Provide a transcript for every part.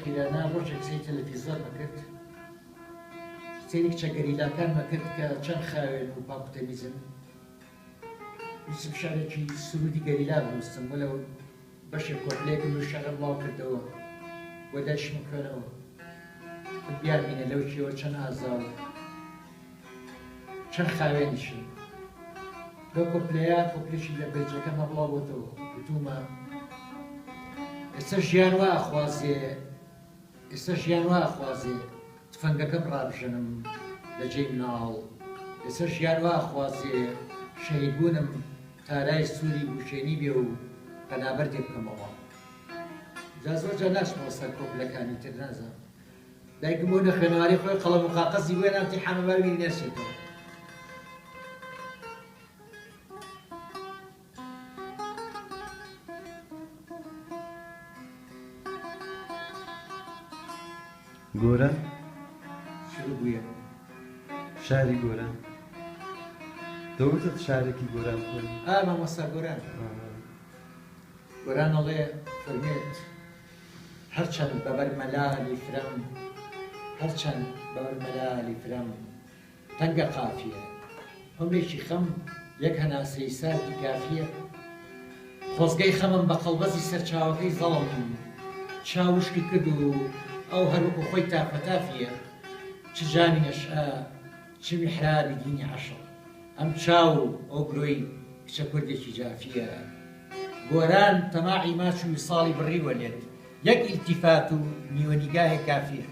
ئەخیرانە ڕۆژێک سەیری تەلەفیزۆنمە کرد، سەیری کچە گەریلاکانمە کرد کە چەند خاوێن و پاک و تەمیزن. ویستم شعرێکی سروودی گەریلا بنووسم، وەلەو بەشێک کۆپلەیەکم لەو شعرە بڵاو کردەوە و دایشم خوێنەوە. بیانبینە لەو کێوە چەند ئازا و چەند خاوێنیشن. لەو کۆپلەیە کۆپلێکی لە پەیجەکەمە بڵاو بۆتەوە، وتومە ئێستا ژیان وا ئەخوازێ، ئێستا ژیان وا ئەخوازێ تفەنگەکەم ڕابژەنم لە جێی مناڵ، ئێستا ژیان وا ئەخوازێ شەهیدبوونم تارای سووری بووکێنی بێ و پەنابەردێ بکەمەوە. جا زۆر جار ناچمەوە سەر کۆپلەکانی تر، نازانم دایکم بۆ نەخوێنەواری خۆی قەڵەم و قاقەزی بۆ هێنام تیحانە بار بیری نەچێتەوە. گۆران شروع بوویە. شاری گۆران دەوتت شارێکی گۆران بخوێنی؟ ئا مامۆستا گۆران. گۆران ئەڵێ فەرمێت هەرچەند بەبەر مەلالی فرەم هەرچەند بەبەر مەلالی فرەم تەنگە قافیە عومرێکی خەم یەک هەناسەی ساردی کافیە خۆزگەی خەمم بە قەڵبەزی سەرچاوەکەی زەڵم چاو وشکی کرد و ئەو هەر وەکو خۆی تافەتافیە چ جامی نەشئە چ میحرابی دینی عەشق ئەم چاو و ئەو برۆی کچە کوردێکی جافیە. گۆران تەماعی ماچ و ویساڵی بڕیوە لێت، یەک ئیلتیفات و نیوە نیگاهێک کافیە.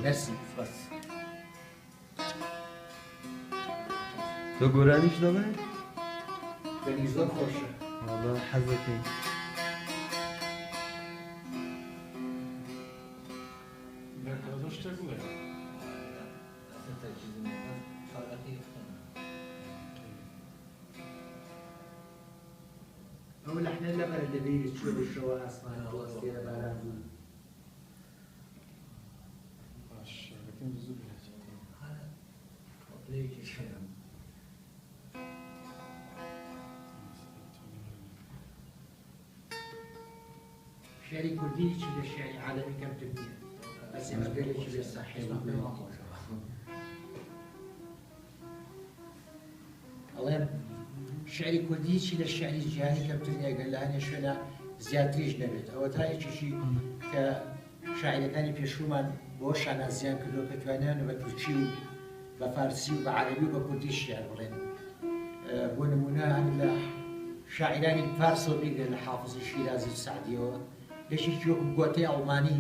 مەرسی سپاس. تۆ گۆرانیش دەڵێی؟ دەنگی زۆر خۆشە. وەڵا حەزەکەی. شتێک بڵێ. ئەو لەحنە لەبەرە لە بیرت چووە لەو شەوە ئاسمان پڕ ئەستێرە باران بوو. شیعری کوردی هیچی لە شیعری عالەمی کەمتر نییە، بەس ئێمە گەلێکی بێ ساحێبین. ئەڵێم شیعری کوردی هیچی لە شیعری جیهانی کەمتر نییە، گەر لە هەنێ شوێنە زیاتریش نەبێت. ئەوە تا یەکێکی کە شاعیرەکانی پێشوومان بۆ شانازیان کردووە کە توانیان بە تورکی و بە فارسی و بە عەرەبی و بە کوردی شیعر بڵێن. بۆ نموونە هەر لە شاعیرانی فارسەوە بیگرە لە حافزی شیرازی و سەعدیەوە، یەکێکی وەکو گۆتەی ئەڵمانی،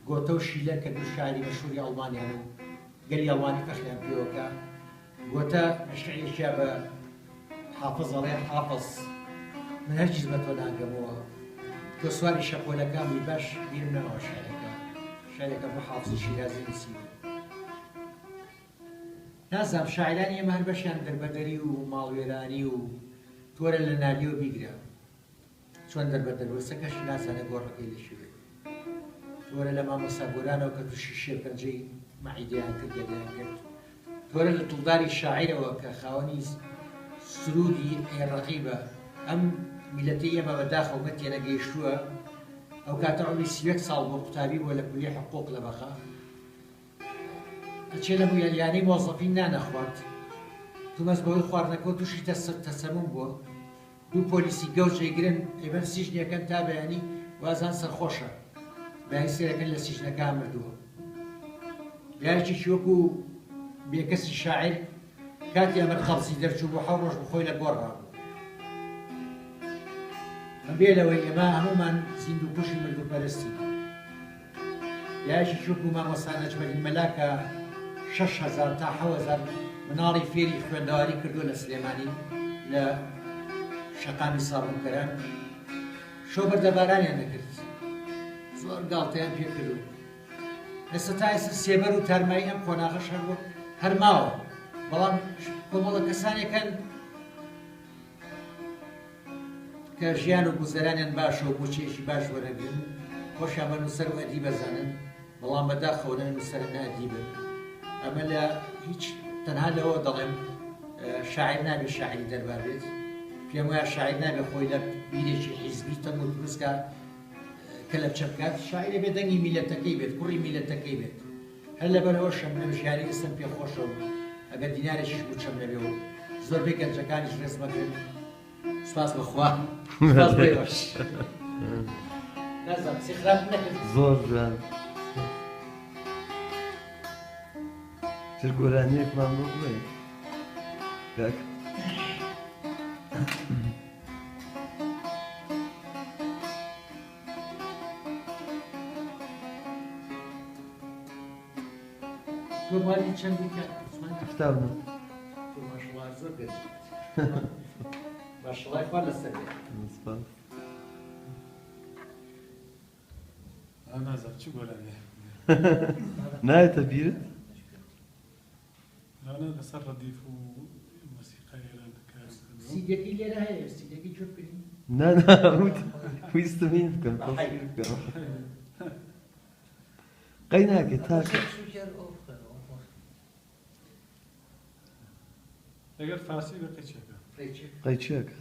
گۆتە و شیلەر کە دوو شاعیری مەشهوری ئەڵمانیان و گەلی ئەڵمانی فەخریان پێوە کە گۆتە لە شیعرێکیا بە حافز ئەڵێ حافز من هەرگیز بە تۆ ناگەمەوە، تۆ سواری شەپۆلەکان بووی، باش بیرم نەماوە شیعرەکە، شیعرێکە بۆ حافزی شیرازی نووسیوە. نازانم شاعیرانی ئێمە هەر بەشیان دەربەدەری و ماڵوێرانی و تۆرە لە نالیەوە بیگرە چۆن دەربەدەر بووە ئێستا کەشی نازانێ گۆڕەکەی لە کوێیە. تۆرە لە مامۆستا گۆرانەوە کە تووشی شێرپەنجەی مەعیدەیان کرد گەدەیان کرد. تۆرە لە دڵداری شاعیرەوە کە خاوەنی سروودی ئەی ڕەقیبە. ئەم میللەتەی ئێمە بە داخەوە بە تێنەگەیشتووە. ئەو کاتە عومری 31 ساڵ بووە قوتابی بووە لە کولیەی حقوق لە بەغا. ئەچێ لە یانەی مۆزەفین نان ئەخوات تومەز بەهۆی خواردنەکەوە توشی تەسەموم بووە دوو پۆلیسی گەوج ئەیگرن ئەیبەن سیژنی ئەکەن تا بەیانی وازان سەرخۆشە بەیانی سێرەکەن لە سیژنەکە مردووە یاریی وەکو بێکەسی شاعر کاتی ئەمر قەبزی دەرچوو بۆ حەو ڕۆژ بخۆی لە گۆڕ ڕابوو بێ لەوەی ئێمە هەمومان زیندوو کوشی مردوو پەرستی یایەکی وەکو مامۆستا نەجمەدین مەلا کە 6000 تا 7000 مناڵی فێری خوێندەواری کردووە لە سلێمانی لە شەقامی سابونکەران شەو بەردەبارانیان دەکرد زۆر گاڵتەیان پێکرد و ئێستا تا ئێستا سێبەر و تارمایی ئەم قۆناغەش هەر هەر ماوە بەڵام کۆمەڵە کەسانێکن کە ژیان و گوزەرانیان باشە و موچەیەکی باش وەرەگرن، خۆشیان بە نووسەر و ئەدیب ئەزانن، بەڵام بە داخەوە نە نووسەرن نە ئەدیبن. ئەمە لە هیچ تەنها لەوە دەڵێم شاعیر نابێت شاعیری دەربار بێت. پێم وایە شاعیر نابێت خۆی لە بیرێکی حیزبی تەنگ و تروسکا. کەلەپچە بکات، شاعیر ئەبێ دەنگی میللەتەکەی بێت، کوڕی میللەتەکەی بێت. هەر لەبەر ئەوە شەبنەم ژیاری ئێستەم پێ خۆشە و ئەگەر دینارێکیش مووچەم نەبێ و زۆربەی گەنجەکانیش ڕێزم ئەگرن، سوپاس بۆ خوا، سوپاس بۆ ئێوەش. نازانم قسەی خراپم نەکرد؟ زۆر جوان. تر گۆرانییەکمان بۆ بڵێ کاک. تۆ مالی چەندی کاک عوسمان؟ 79. تۆ ماشەڵا زۆر گەنجیت. ماشەڵای خوا لەسەر بێ. سپاس. نازانم چ گۆرانییە. نایەتە بیرت؟ نا لەسەر ڕەدیف و مۆسیقای ئێران کارم کردووە. سیدیەکەی لێرە هەیە سیدیەکەی گوێ بکەین؟ نا نا ویستم هین بکەم تەسویر بکەم. قەی ناکەی تاکە. ئەگەر فارسی بێ قەیچێکە. قەیچێکە.